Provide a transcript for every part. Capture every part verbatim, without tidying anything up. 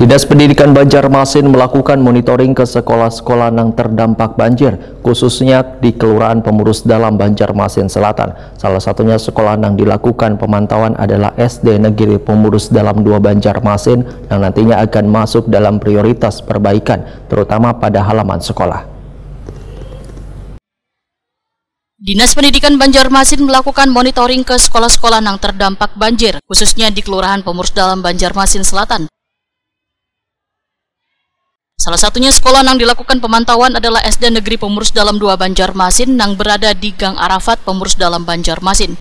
Dinas Pendidikan Banjarmasin melakukan monitoring ke sekolah-sekolah nang terdampak banjir, khususnya di Kelurahan Pemurus Dalam, Banjarmasin Selatan. Salah satunya sekolah nang dilakukan pemantauan adalah S D Negeri Pemurus Dalam dua Banjarmasin, yang nantinya akan masuk dalam prioritas perbaikan, terutama pada halaman sekolah. Dinas Pendidikan Banjarmasin melakukan monitoring ke sekolah-sekolah nang terdampak banjir, khususnya di Kelurahan Pemurus Dalam, Banjarmasin Selatan. Salah satunya sekolah nang dilakukan pemantauan adalah S D Negeri Pemurus Dalam dua Banjarmasin nang berada di Gang Arafat, Pemurus Dalam, Banjarmasin.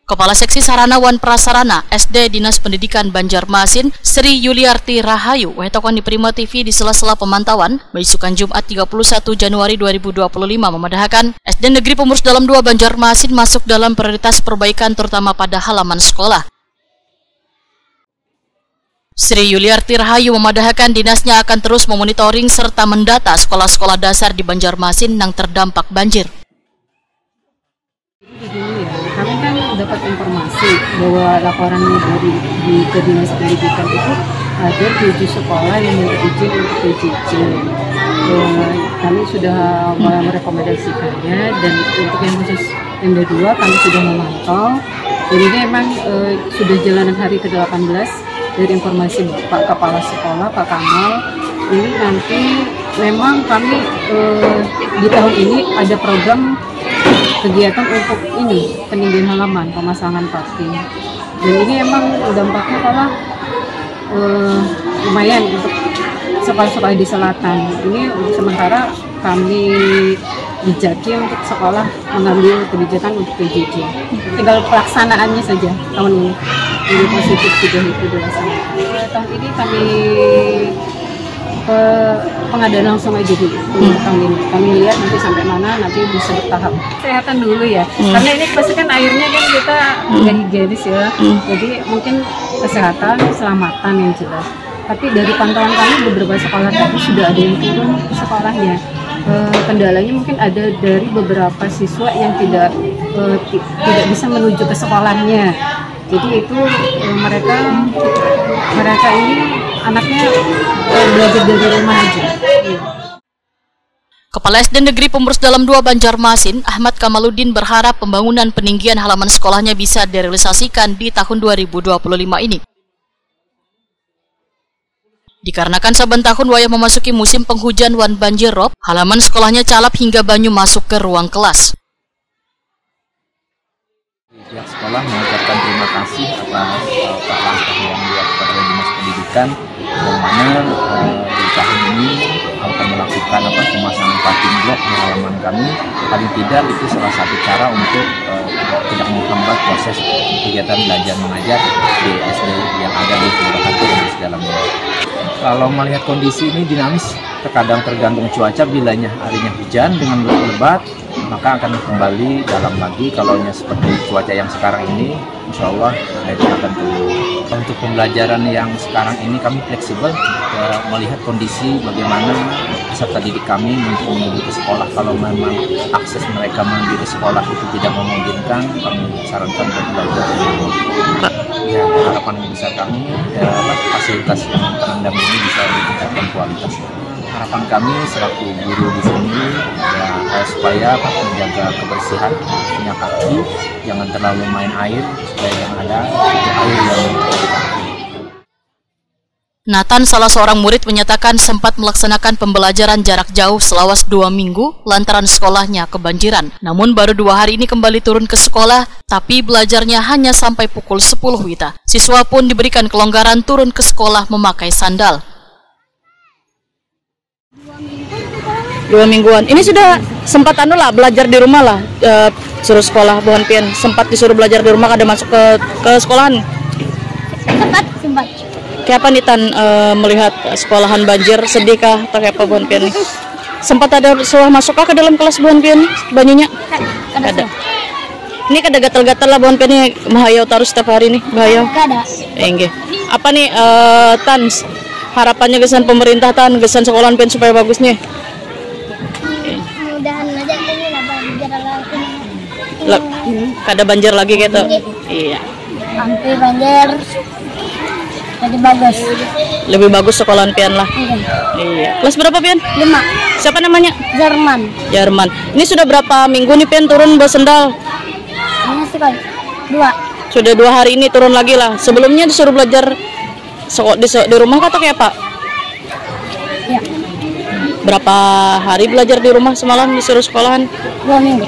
Kepala Seksi Sarana wan Prasarana S D Dinas Pendidikan Banjarmasin, Sri Yuliarti Rahayu, wetokon di Prima T V di sela-sela pemantauan, baisukan Jumat tiga puluh satu Januari dua ribu dua puluh lima, memadahakan S D Negeri Pemurus Dalam dua Banjarmasin masuk dalam prioritas perbaikan, terutama pada halaman sekolah. Sri Yuliarti Rahayu memadahakan dinasnya akan terus memonitoring serta mendata sekolah-sekolah dasar di Banjarmasin nang terdampak banjir. Jadi gini ya, kami kan dapat informasi bahwa laporan dari di ke Dinas Pendidikan itu ada tujuh sekolah yang minta izin untuk P J J. Eh, kami sudah merekomendasikannya dan untuk yang khusus Pemda dua kami sudah memantau. Jadi ini emang eh, sudah jalanan hari ke delapan belas dari informasi Pak Kepala Sekolah, Pak Kamal. Ini nanti memang kami eh, di tahun ini ada program kegiatan untuk ini, peninggian halaman, pemasangan pathing. Dan ini emang dampaknya kalah eh, lumayan untuk sekolah-sekolah di selatan. Ini sementara kami jejaki untuk sekolah mengambil kebijakan untuk P J J. Tinggal pelaksanaannya saja tahun ini. Jadi positif sudah itu dilaksanakan. Tahun ini kami ke pengadaan langsung aja dulu tahun ini. Kami lihat nanti sampai mana, nanti bisa bertahap. Kesehatan dulu ya, karena ini pasti kan airnya kan kita nggak higienis ya. Jadi mungkin kesehatan, keselamatan yang jelas. Tapi dari pantauan kami, beberapa sekolah tadi sudah ada yang turun sekolahnya. Eh, kendalanya mungkin ada dari beberapa siswa yang tidak eh, ti- tidak bisa menuju ke sekolahnya. Jadi itu eh, mereka mereka ini anaknya eh, belajar dari rumah aja. Iya. Kepala S D Negeri Pemurus Dalam dua Banjarmasin, Ahmad Kamaludin, berharap pembangunan peninggian halaman sekolahnya bisa direalisasikan di tahun dua ribu dua puluh lima ini. Dikarenakan saban tahun wayah memasuki musim penghujan wan banjir rob, halaman sekolahnya calap hingga banyu masuk ke ruang kelas. Pihak sekolah mengucapkan terima kasih atas uh, langkah yang dilakukan oleh Dinas Pendidikan, yang mana uh, di tahun ini akan melakukan apa pemasangan pathing block di halaman kami. Paling tidak itu salah satu cara untuk uh, tidak menghambat proses kegiatan belajar mengajar di S D yang ada di Kelurahan Pemurus Dalam. Kalau melihat kondisi ini dinamis, terkadang tergantung cuaca, bilanya harinya hujan dengan lebat, maka akan kembali dalam lagi. Kalau seperti cuaca yang sekarang ini, insya Allah itu akan turun. Untuk pembelajaran yang sekarang ini kami fleksibel, ya, melihat kondisi bagaimana peserta didik kami untuk menuju ke sekolah. Kalau memang akses mereka menuju ke sekolah itu tidak memungkinkan, kami sarankan untuk belajar di rumah. Ya, harapan besar kami ya, fasilitas yang terendam ini bisa ditingkatkan kualitasnya. Harapan kami selaku guru di sini ya, eh, supaya apa, menjaga kebersihan, punya kaki, jangan terlalu main air, supaya yang ada air yang Nathan, salah seorang murid, menyatakan sempat melaksanakan pembelajaran jarak jauh selawas dua minggu lantaran sekolahnya kebanjiran. Namun baru dua hari ini kembali turun ke sekolah, tapi belajarnya hanya sampai pukul sepuluh wita. Siswa pun diberikan kelonggaran turun ke sekolah memakai sandal. Dua mingguan. Ini sudah sempat anu lah, belajar di rumah lah, eh, suruh sekolah buhan pian. Sempat disuruh belajar di rumah, kada masuk ke ke sekolahan. Sempat, sempat. Kayak apa nih Tan, eh, melihat sekolahan banjir, sedih kah atau kayak apa buhan pian nih? Sempat ada suah masuk kah ke dalam kelas buhan pian nih, banyunya? Kada. Ini kada gatal-gatal lah buhan pian nih, mahayau terus setiap hari nih, bahayau. Kada. Inggih. Apa nih, eh, Tan, harapannya gasan pemerintah Tan, gasan sekolahan pian supaya bagus nih? Mudahan aja ini lah banjir lagi. Le- kada banjir lagi gitu. Iya. Hampir banjir. Jadi bagus. Lebih bagus sekolahan pian lah. Iya. Iya. Kelas berapa pian? Lima. Siapa namanya? Jerman. Jarman. Ini sudah berapa minggu nih pian turun basendal? Ini sekolah dua. Sudah dua hari ini turun lagi lah. Sebelumnya disuruh belajar seko- di, se- di rumah atau kayak apa? Ya. Berapa hari belajar di rumah semalam disuruh sekolahan? Dua minggu.